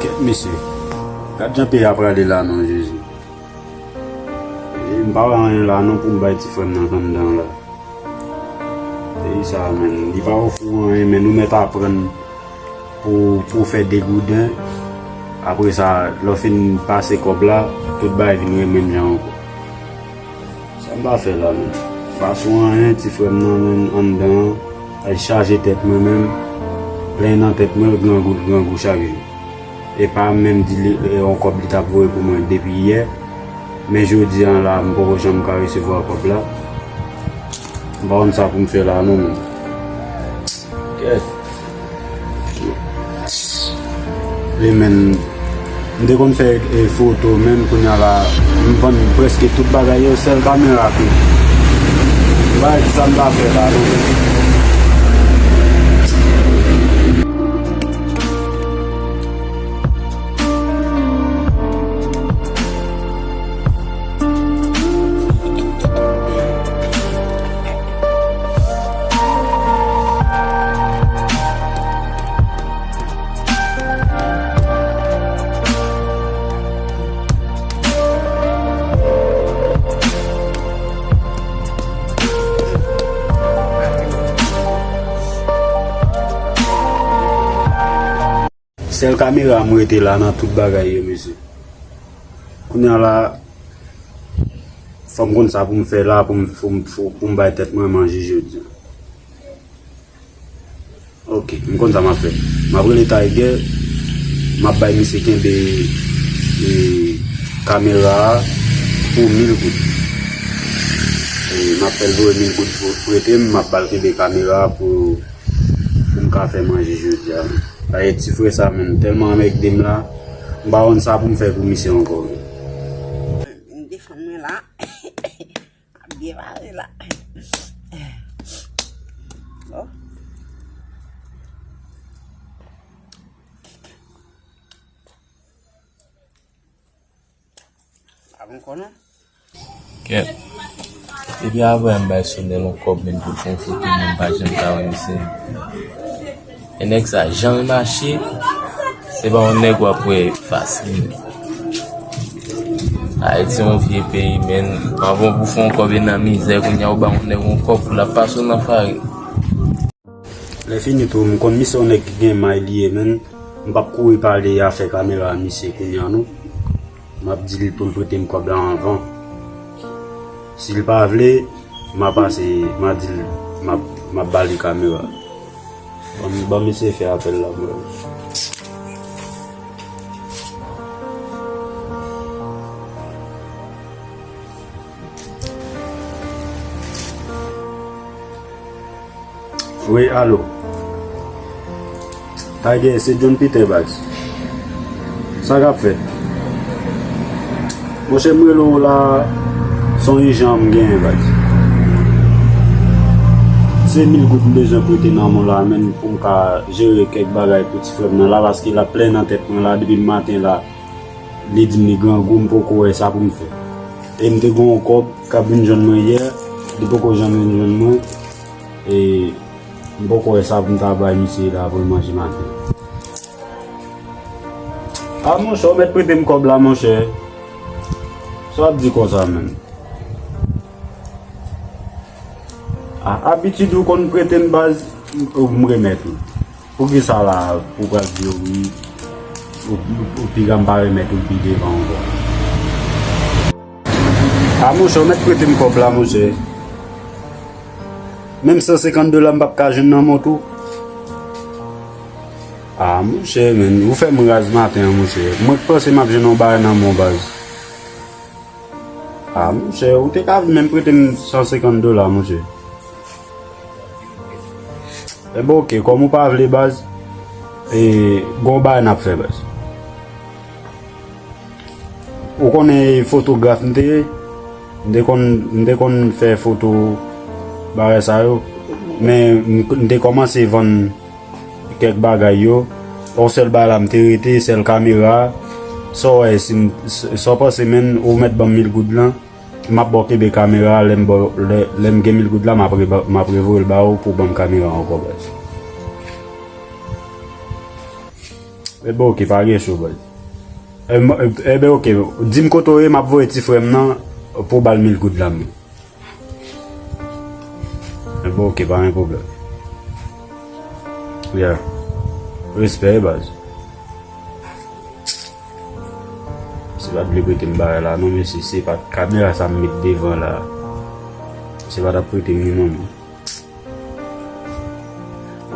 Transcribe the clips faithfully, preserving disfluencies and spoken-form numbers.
Kèt mesye. Gad jan peyi a prale la non, Jezi. E m pa wè anyen la non pou m bay ti frè m nan anndan la. Peyi sa a, menn, li pa ofri w anyen, men nou mèt aprann pou, pou w fè de gouden. Apre sa, lè w fin pase kòb la, tout bagay vin ret menm jan ankò. Sa m pa fè la, menn? Pa sou anyen, ti frè m nan, menn, anndan an, al chaje tèt mwen menm, plenn nan tèt mwen, grangou, grangou chak jou. Epa m menm di li, e, yon kòb li t ap voye pou mwen depi yè, men jodi a la, m poko janm ka resevwa kòb la. M pa konn sa pou m fè la, non, menn. Kèt. Li menm, m te konn fè, e, foto, menm kounye a la, m vann prèske tout bagay yo, sèl kamera ki. M pa di sa m pa fè la, non. Sèl kamera m rete la nan tout bagay yo, mesye. Kounye a la, fò m konn sa pou m fè la, pou m, pou m, pou, pou m bay tèt mwen manje jodi a. Ok, m konn sa m ap fè. M ap rele Tiger, m ap bay misye kenbe, e, kamera a pou mil goud. E, m ap fè l voye mil goud pou, prete m, m ap ba l kenbe kamera a pou, pou m ka fè manje jodi a. Dayè, ti frè sa menm, tèlman anmègde m la, m pa konn sa pou m fè pou misye ankò. M defann mwen la. Ap byen mare la. Bon. Pa bon konnen. Kèt. Depi avanyè m bay Sonèl yon kòb, menm pou l fè yon foto, menm pa janm ka wè misye. E nèg sa, jan l mache, se pa yon nèg w ap wè fasil. Ayiti se yon vye peyi, menn. Anvan pou fè yon kòb e nan mizè, kounye a ou ba yon nèg yon kòb pou l ap pase w nan farin. Lè fini tou, m konn misye yon nèg ki gen may li ye, menn. M p ap kouri pale afè kamera a misye kounye a, non. M ap di l pou l prete m kòb la anvan. Si l pa vle, m a pase, m a di l, m ap, m ap ba li kamera. Ban m, ban m eseye fè apèl la pou l. Wi, alo. Tiger, se John Peter, baz. Sa k ap fèt? Monchè, m rele w la, se yon ijan m genyen, baz. Se mil goud m bezwen prete nan men w la, menn, pou m ka jere kèk bagay pou ti frè m nan la, paske l ap plenn nan tèt mwen la, depi maten la, li di m li grangou, m poko wè sa pou m fè. E m te gen yon kòb k ap vin jwenn mwen yè, li poko janm vin jwenn mwen. E m poko wè sa pou m ta bay misye la pou l manje maten. A, monchè, ou mèt prete m kòb la, monchè. Sa w ap di konsa menm? A, abitid ou konn prete m, baz, m, m remèt ou. Poukisa la, ou pral di yo wi, ou, ou, ou piga m pa remèt ou pi devan ankò? A, monchè, ou mèt prete m kòb la, monchè. Menm san senkant dola m p ap ka jwenn nan men w tou. A, monchè, menn, ou fè m raz maten an, monchè. Mwen k panse m ap jwenn yon bagay nan men w, baz. A, monchè, ou te ka menm prete m san senkant dola, monchè. Enben, oke, kòm ou pa vle, baz, e, gon bagay n ap fè, baz. Ou konnen fotograf m te ye? M te konn, m te konn fè foto bagay sa yo, men m, m te kòmanse vann kèk bagay yo. Yon sèl bagay la m te rete, sèl kamera. Sa w wè, si m, sa w panse, menn, ou mèt ban m mil goud lan, m ap ba w kenbe kamera a, lè m ba w, lè, lè m gen mil goud la, m ap re-, m ap revoye l ba ou pou w ban m kamera ankò, baz. Enben, oke, pa gen cho, baz. Enben, enben, oke, di m kote w ye, m ap voye ti frè m nan pou w ba l mil goud la, mwen. Enben, oke, pa gen pwoblèm. Yeah. Respè, baz. Se pa t vle prete m bagay la, non, mesye, se pa t kamera sa m met devan la. Se pa t ap prete m li, non, men.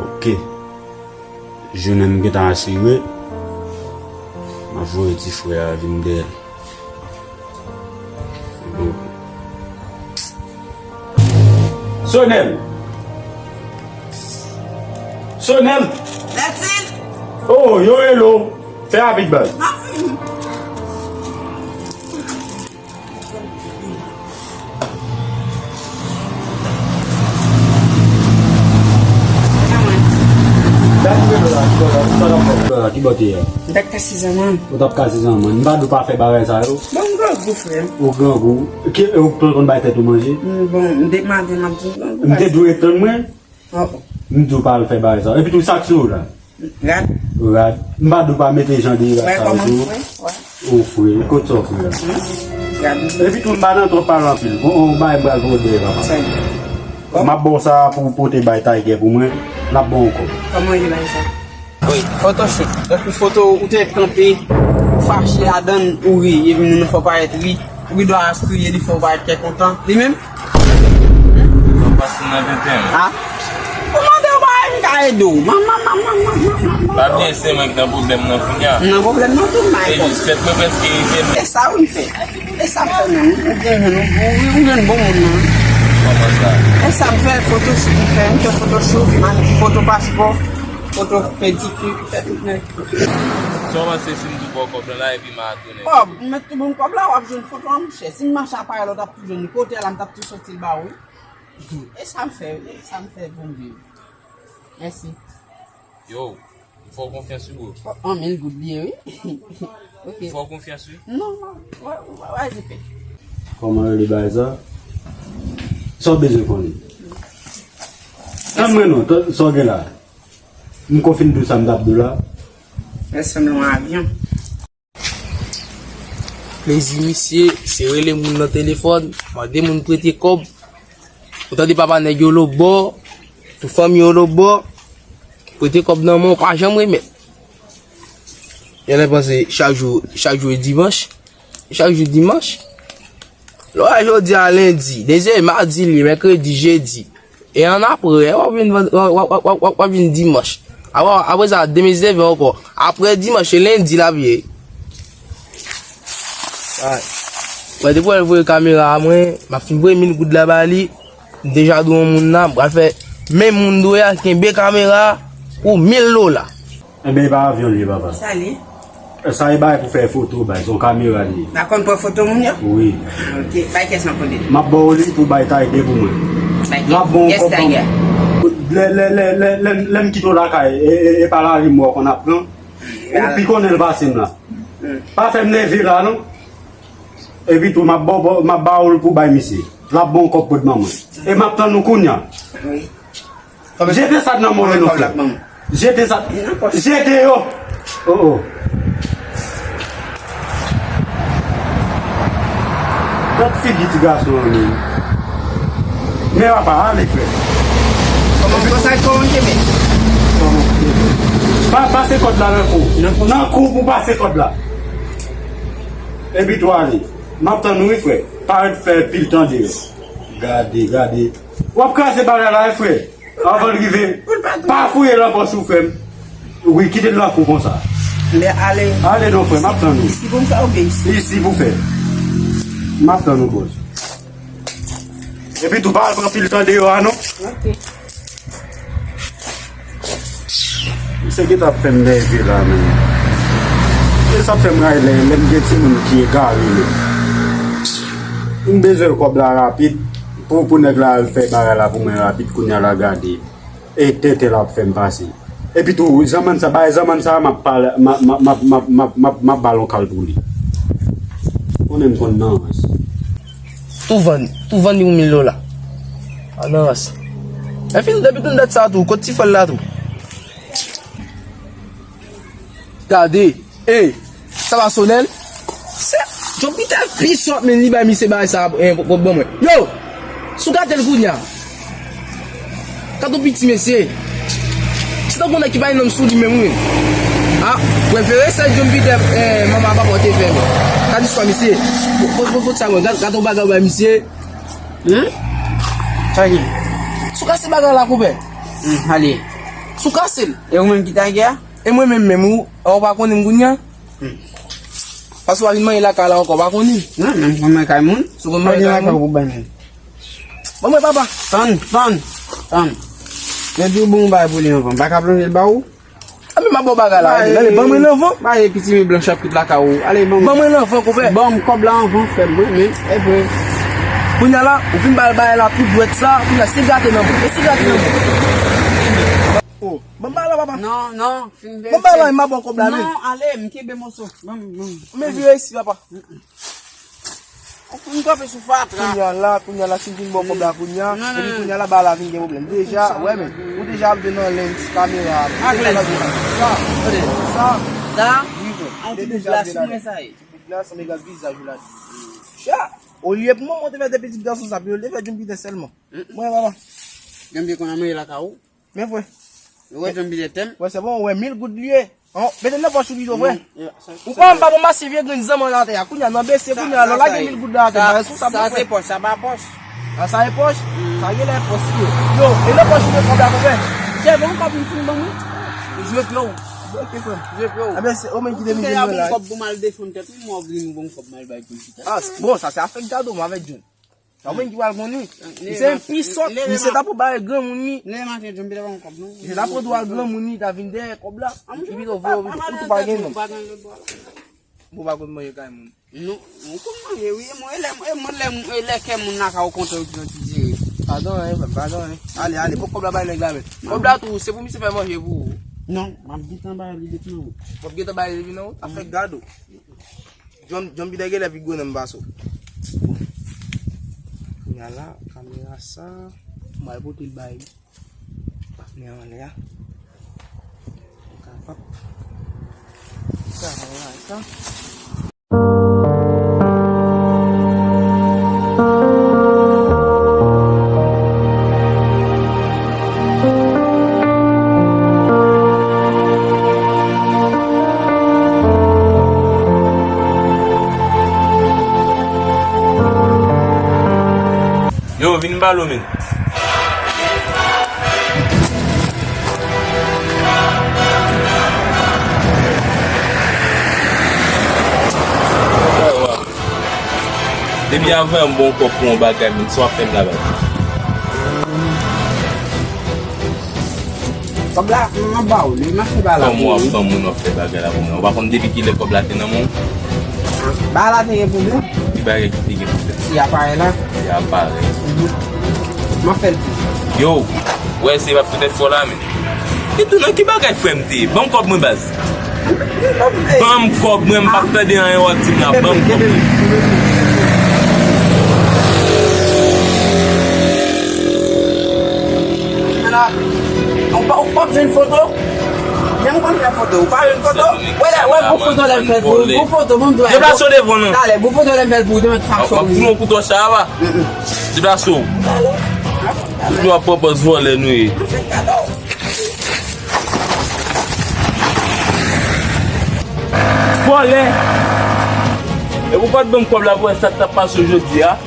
Oke. Jounen m gentan asire. M ap voye ti frè a vin dèyè l. Sonel! Sonel! Bertil! Oh, yo rele w. Fè rapid, baz. M ap vini. M t ap kase zanmann. Ou t ap kase zanmann. M pa di w pa fè bagay sa yo. Bon, m grangou, frè m. Ou grangou. Ki, ou konn bay tèt ou manje? M, bon, m te mande, m ap di w grangou. M te dwe tann mwen. Oh. M di w pa al fè bagay sa. Epi tou, sa k sou ou la? Rad. Rad. M pa di w pa mete jan de rad sa yo sou ou. Ou fre. Kot sa w fre la? Epi tou, m pa nan twòp pale anpil. Bon, on bagay m pral voye dèyè papa. M ap ba w sa pou w pote bay Tiger pou mwen. L ap ba w kòb. Kòman w ye bagay sa? Wi, photoshoot. Donk, yon foto ou te kanpe, ou fache ladan l, ou ri, epi moun nan fè w parèt ri. Ou gen dwa kriye, li fè w parèt trè kontan. Li menm? Ou pase nan tenten. Ah. Ou mande yon bagay, m ka ede w. Manman, manman, manman, manman. Pa bliye, se mwen ki nan pwoblèm nan kounye a. M nan pwoblèm nan tou, m bay kòb. Se jis fèt mwen prèske rive. E sa wi m fè. E sa m fè menm. Ou gen jwenn, ou, ou, ou jwenn bon moun nan. Kòman sa? E sa m fè, photoshoot m fè. M fè photoshoot, m al foto paspò, foto pedikir, m fè tout nèg. Sa w panse si m tou ba w kòb lan la epi m a tounen? Kòb, m met tou ban m kòb la, w ap jwenn foto an, monchè. Si m mache aparèy la, w t ap tou jwenn li. Kote a la, m t ap tou soti l ba ou, wi. E sa m fè, e sa m fè pou m viv. Mèsi. Yo, m fè w konfyans wi, bro. Oh, an mil goud li ye, wi. Ok. M fè w konfyans wi. Non, non, w a, w a, w a zipe. Kòman rele bagay sa? Sa w bezwen konnen? Tann mwen non, tann, sa w gen la? M ko fin di w sa m t ap di w la. Mwen sanble yon avyon. Plezi misye, se rele moun nan telefòn, mande moun prete kòb. Ou tande papa nèg yo lòtbò, tout fanmi yo lòtbò, prete kòb nan men w, pa janm remèt. Genlè panse chak jou, chak jou e dimanch, chak jou dimanch. Lè w wè jodi a lendi, demen se madi li ye, mèkredi, jedi. E annapre, w ap vin, w ap, w ap, w ap, w ap, w ap vin dimanch. Apre, apre sa, demen se vè ankò. Apre dimanch, se lendi l ap ye. Ay. Mwen te pral voye kamera a mwen, m ap fin voye mil goud la ba li. M deja di yon moun la, m pral fè menm moun dwe a, kenbe kamera a pou mil dola. Enben, e pa avyon l ye, papa. Sa l ye? Sa e bagay pou fè foto, bay, se yon kamera l ye. L ap konn pran foto moun yo? Wi. Ok, bay kès lan kote l. M ap ba w li pou bay Tiger pou mwen. L ap ba w kòb ban mwen. Lè, lè, lè, lè, lè, lè m kite w lakay, e, e, e pa lari m wè w konn ap pran. Ou pi konnen l pase m la. Pa fè m nève la, non. Epi tou, m ap ba w, m ap ba w l pou bay misye. L ap ba w kòb pot ban mwen. E m ap tann ou kounya. Wi. Jete sa nan men w non, frè. Jete sa. Jete yo. Oh, oh. Gad figi ti gason an menm. Men papa, ale, frè. Kòman konsa, kòman kenbe? Pa, pase kòd la nan kou. Nan kou pou pase kòd la. Epi tou ale. M ap tann ou wi, frè. Parèt fè pil tande. Gade, gade. W ap kraze bagay la, wi, frè. Anvan l rive, pa fouye l nan pòch ou, frè m. Wi, kite l nan kou konsa. Ale. Ale non, frè, m ap tann ou. Isi pou m fè oubyen isi? Isi pou fè. M ap tann ou, bòs. Epi tou, pa al pran pil tan deyò a, non. Ok. Misye gentan ap fè m nève la, menm. E sa ap fè m rayi lè, lè m gen timoun ki egare, menm. M bezwen kòb la rapid. Pou, pou nèg la al fè bagay la pou mwen rapid, kounya la gade. E tenten l ap fè m pase. Epi tou, zanmann sa, bay zanmann sa, m ap pale, m ap, m ap, m ap ba l yon kal pou li. Konnen m konn nan rans. Tou vann, tou vann li pou mil dola. A nan rans. Epi tou, depi tou dat sa tou, kot ti fòl la tou? Gade, ey, sa pa sonèl? Se John Peter pi sòt, men li bay misye bagay sa, eh, pou, pou ban mwen. Yo! Si w gate l kounye a, gade yon piti mesye. Se tankou nèg ki pa gen nanm sou li menm, wi. A, prefere sèl John Peter, eh, manman papa w te fè, men. Gade istwa misye. Pot, pot, pot, pot sa mwen. Gade, gade yon bagay w bay misye. Hmm? Sa gen? Si w kase bagay la, konpè. Hmm, ale. Si w kase l. E ou menm ki tage a? E mwen menm menm, ou, ou pa konnen m kounye a? Hmm. Paske w pa vin manje lakay la ankò, w pa konnen. Non, menm konn manje kay moun. Si w konn manje kay moun. Ban mwen, papa. Tann, tann, tann. Mwen di w bon bagay pou li anvan. M pa ka plonje l ba ou? A, men m ap ba w bagay la, ale, ale, ban mwen l anvan. Ba e piti men blan chapit lakay ou. Ale, ban mwen. Ban mwen l anvan, konpè. Ban m kòb la anvan, frè m, mwen menm, e vre. Kounye a la, ou fin ba l bagay la tout dwèt sa, kounye a, si gate nan mwen, e si gate nan mwen. Oh, ban m bagay la, papa. Non, non, fin veye. Ban m bagay la, m ap ba w kòb la, men. Non, ale, m kenbe moso. Ban m, ban m. Men vire isi, papa. Ou fin kanpe sou fatra. Kounye a la, kounye a la, si m fin ba w kòb la, kounye a, epi kounye a la, bagay la vin gen pwoblèm. Deja, wè, men, ou deja ap jwe nan lens kamera. Ak lens. Sa, sa, sa, wi, frè. An ti bout glas, mwen sa ye. Ti bout glas, anmega vizaj ou la. Cha! Olye pou mwen, mwen te fè de pitit gason sa, pou yo te fè John Peter sèlman. Mwen, papa. Janm byen konn a manje lakay ou. Men vre. Ou wè John Peter tèm? Wè, se bon, wè, mil goud li ye. Oh, mete l nan pòch ou pito, frè. Ou pa m pa bon mase vye grenn zanmann atè a. Kounye a, nan bese, kounye a, lè w lage mil goud la atè, pa responsab non, frè. Sa se pòch, sa pa pòch. A, sa e pòch? Sa genlè pòch li ye. Yo, e nan pòch ou gen kòb la, konpè? Jè, bon kòb m fin ban mwen. Jwe pye w. Ok, frè. Jwe pye w. Enben, se ou menm ki te vin jwenn mwen la. Kòb pou m al defann tèt mwen, mwen vle m bon kòb m al bay pou m chita. A, bon, sa se afè gado m avèk John. Sa ou menm ki pral konn wi. Misye pi sòt, misye ta pran bagay granmoun li. Lè maten, John Peter pa gen kòb non. Misye ta pran dwa granmoun li, ta vin dèyè kòb la. Li pito voye ou tou pa gen non. Ou pa konn manje kay moun. Non, ou konn manje wi, e mwen, e lè, e mwen, lè, e lè kè moun lakay ou kontan, ou kontan ti dire. Pa gen anyen, frè m, pa gen anyen. Ale, ale, pran kòb la bay nèg la men. Kòb la tou, se pou misye fè manje pou ou. Non, m ap gentan bay li depi nan wout. W ap gentan bay li depi nan wout? Afè gado. John, John Peter genlè pi gwo nan m pase w. Kounye a la, kamera sa, m al pote l bay patnè anlè a. Ou kapab. Sa, sa, sa. Yo, vin balo, men. Depi avan m bon kòb pou yon bagay, men sa w ap fè m la, baz. Kòb la, m ap ba w li, m ap fè bagay la pou ou. Kòman w ap ban moun w ap fè bagay la pou mwen? Ou pa konn depi kilè kòb la te nan men w? Bagay la te gen pwoblèm. Ki bagay ki te gen pwoblèm? Ti aparèy la. Ti aparèy. Mhm. M ap fè l pou ou. Yo, w wè se p ap fè tèt fò la, men. E tou nan ki bagay frè m te ye? Ban m kòb mwen, baz. Ban m kòb mwen, m p ap tande anyen w ap di m la. Ban m kòb mwen. Ou pa, ou p ap jwenn foto? Jan m konn fè foto, ou pa jwenn foto? Wè, wè, bon foto lè m fè pou ou, bon foto, bon dwa. Deplase w devan non. Talè, bon foto lè m fè pou ou, te mèt fason. W ap fout yon kouto sa a. Deplase w. Toujou ap pran pòz vòlè nou ye. Vòlè! E pou pa t ban m kòb la pou wè sa k t ap pase w jodi a.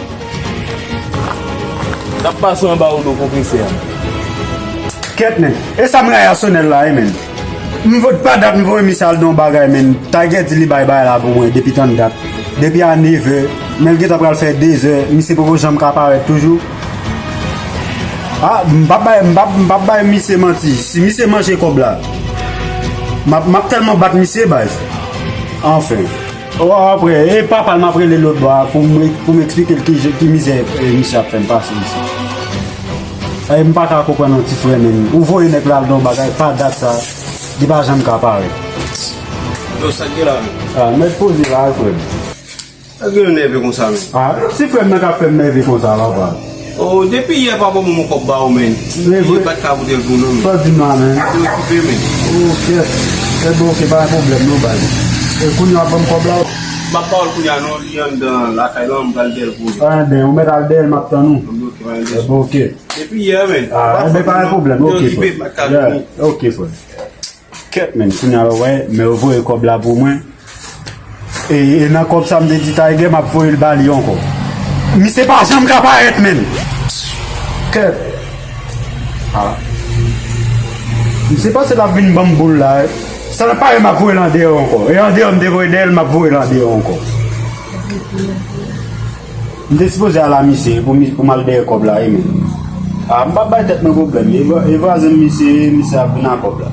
T ap pase anba rido konpresè a. Kèt, men. E sa m rayi a sonèl la, wi, men. M vo-, pa dat m voye misye al nan yon bagay, men. Tiger di li bay bagay la pou mwen depi tann dat. Depi a nevè, men l gentan pral fè dezè, misye poko janm ka parèt toujou. A, m p ap bay, m p ap, m p ap bay misye manti. Si misye manje kòb la, m ap, m ap tèlman bat misye, baz. Anfen. O, apre, e papa l m ap rele lòt bò a pou m, pou m eksplike l ki je, ki mizè, e, misye ap fè m pase isit. E m pa ka konprann yon ti frè menm. Ou voye nèg la al nan yon bagay, pa dat sa, li pa janm ka parèt. Yo, sa k gen la menm? A, mèt poze la, frè m. Sa k gen w nève konsa menm? A, ti frè m nan k ap fè m nève konsa, papa. O, depi yè papa ban m yon kòb ba ou, menn. Se vre. Li pa t ka pote l pou nou, menn. Sa w di m la, menn? Ou okipe, menn. O, kèt. Ebyen, oke, pa gen pwoblèm, non, baz. E kounye a w ap ban m kòb la? M ap ba w l kounye a, non, li anndan lakay la, m pral dèyè l pou ou. Anben, ou mèt al dèyè l, m ap tann ou. Ebyen, oke, pa gen. Ebyen, oke. Depi yè, men. Ah, ebyen, pa gen pwoblèm, oke, frè. Yeah, oke, frè. Kèt, men, kounye a, wè, men yo voye kòb la pou mwen. E, e nan kòb sa m te di Tiger, m ap voye l ba li ankò. Misye pa janm ka parèt, menm. Kèt. Ah. Misye panse l ap vin ban m boul la, eh. Sa l ap parèt, m ap voye l andeyò ankò. E andeyò m te voye dèyè l, m ap voye l andeyò ankò. M te sipoze al a misye pou mi-, pou m al dèyè kòb la, wi, men. Ah, m p ap bay tèt mwen pwoblèm. E vwa-, e vwazen m misye ye, misye ap vin a kòb la.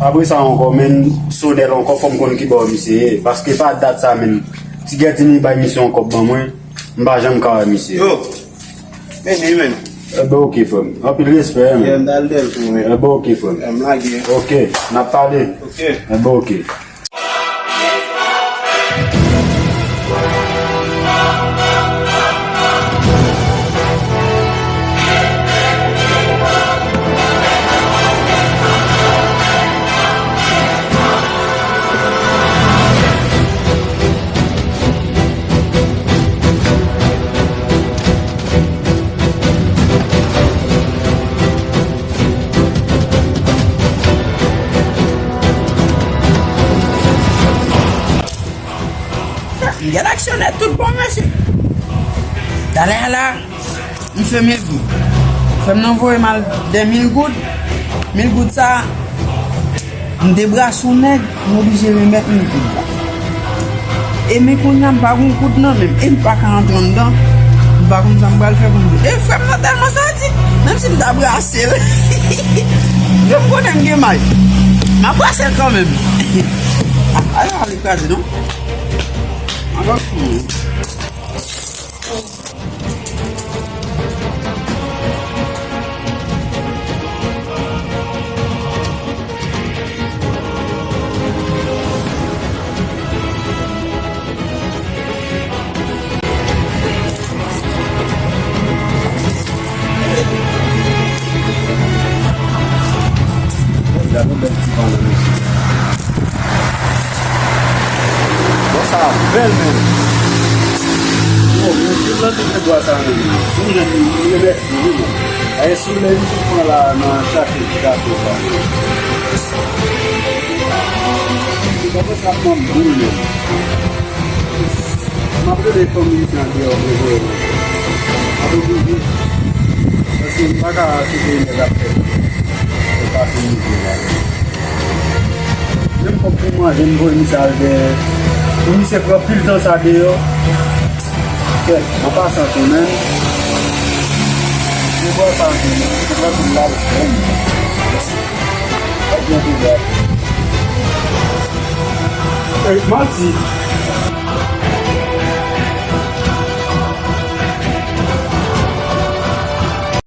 Apre sa ankò, men, sonèl ankò, fò m konn ki bò misye ye. Paske pa dat sa, men, Ti Gètini bay misye yon kòb ban mwen, m pa janm ka wè misye. Yo, men, men. Ebyen, oke, frè m. Anpil respè, men. Yeah, m t al dèyè l tou, men. Ebyen, oke, frè m. Yeah, m lage. Oke, n ap pale. Oke. Ebyen, oke. M gen aksyonè tout bon, mesye. Talè a la, m fè mil goud. Frè m nan voye m al de mil goud. Mil goud sa, m te brase yon nèg, m oblije remèt mil goud la. E men kounye a, m pa gon goud nan men m, e m pa ka antre anndan. M pa konn sa m pral fè pou m. E frè m nan tèlman santi, menm si m ta brase l, yo m konnen m gen may. M ap brase l kanmenm. A, a, li kraze, non? Ankò. Gade yon bèl ti van nan mesye. Bon, sa bèl, men. Bon, men, tout lòt te fè dwa sa, men. Si m jwenn li, m remèsye li, men. Dayè, si w lè m sot pran la nan chache ti gato sa, men. Se kòman sa pran boul, men. M ap rele fanmi misye andeyò, mwen voye manje. M ap oblije. Paske m pa ka kite nèg ap fè. Mwen pa fin manje la. Menm kòb pou manje, m voye misye al dèyè. Pou misye pran pil tan sa deyò. Kèt, an pasan tou, men. Mwen bwè pa anpil, mwen pran pil la, men. Ey, manti.